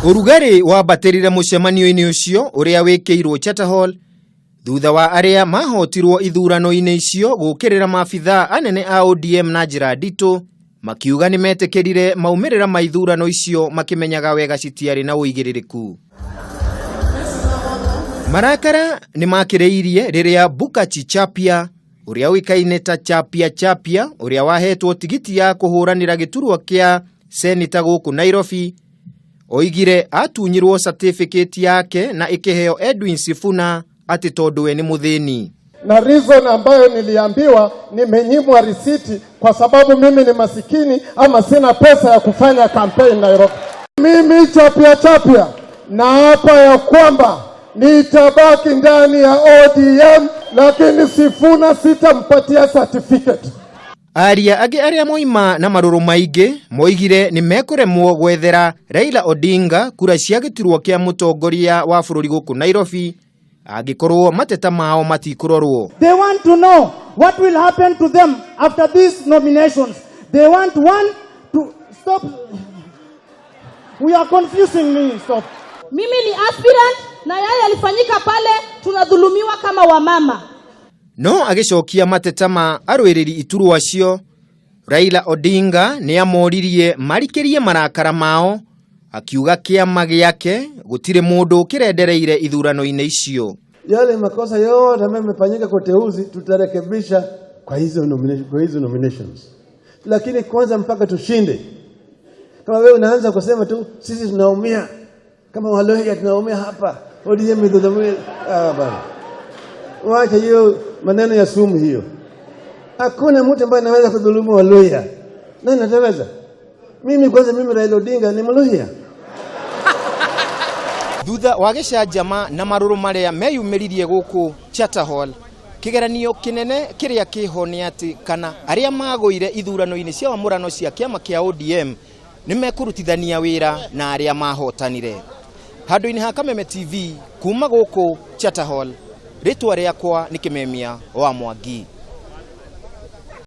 Ũrugarĩ wambatĩrire mũcemanio-inĩ ũcio ũrĩa wĩkĩirwo Charter Hall thutha wa arĩa mahotirwo ithurano-inĩ icio gũkĩrĩra maabithaa anene a ODM na njĩra nditũ makiuga nĩ metĩkĩrire maumĩrĩra ma ithurano icio makĩmenyaga wega citiarĩ na ũigĩrĩrĩku. Marakara nĩ makĩrĩirie rĩrĩa Bukachi Chapia ũrĩa ũĩkaine ta Chapia Chapia ũrĩa wahetwo tigiti ya kũhũranĩra gĩturwa kĩa seneta gũkũ Nairobi oigire atunyirwo certificate yake na ĩkĩheo Edwin Sifuna atĩ tondũ we nĩ mũthĩni. Na reason ambayo niliambiwa nimenyimwa risiti kwa sababu mimi ni masikini ama sina pesa ya kufanya campaign Nairobi. Mimi Chapia Chapia naapa ya kwamba nitabaki ndani ya ODM, lakini Sifuna sitampatia certificate. Aria angĩ arĩa moima na marũrũ maingĩ moigire nĩ mekũremwo gwethera Raila Odinga kura cia gĩturwa kĩa mũtongoria wa bũrũri gũkũ Nairobi angĩkorwo mateta mao matikũrorwo. They want to know what will happen to them after these nominations. They want one to stop. We are confusing me. Stop. Mimi ni aspirant na yale yalifanyika pale, tunadhulumiwa kama wamama. No agĩcokia mateta ma arũĩrĩri iturwa acio, Raila Odinga nĩ amoririe marikĩrie marakara mao akiuga kĩama gĩake gũtirĩ mũndũ kĩrendereire ithurano-inĩ icio. Yale makosa yote ambayo yamefanyika kwa uteuzi tutarekebisha kwa hizo nominations, lakini kwanza mpaka tushinde. Kama wewe unaanza kusema tu sisi tunaumia kama Waluhya tunaumia hapa, ODM idhulumiwe, ah, bana, wacha hiyo maneno ya sumu hiyo. Hakuna mtu ambaye anaweza kudhulumu Waluhya. Nani ataweza? Mimi kwanza, mimi Raila Odinga ni Mluhya. Thutha wa gĩcanjama na marũrũ marĩa meyumĩririe gũkũ Charter Hall, kĩgeranio kĩnene kĩrĩa kĩho nĩ atĩ kana arĩa magũire ithurano-inĩ cia wamũrano cia kĩama kĩa ODM nĩ mekũrutithania wĩra na arĩa mahotanire. Handũ-inĩ ha Kameme TV kuma gũkũ Charter Hall, rĩtwa rĩakwa nĩ Kĩmemia wa Mwangi.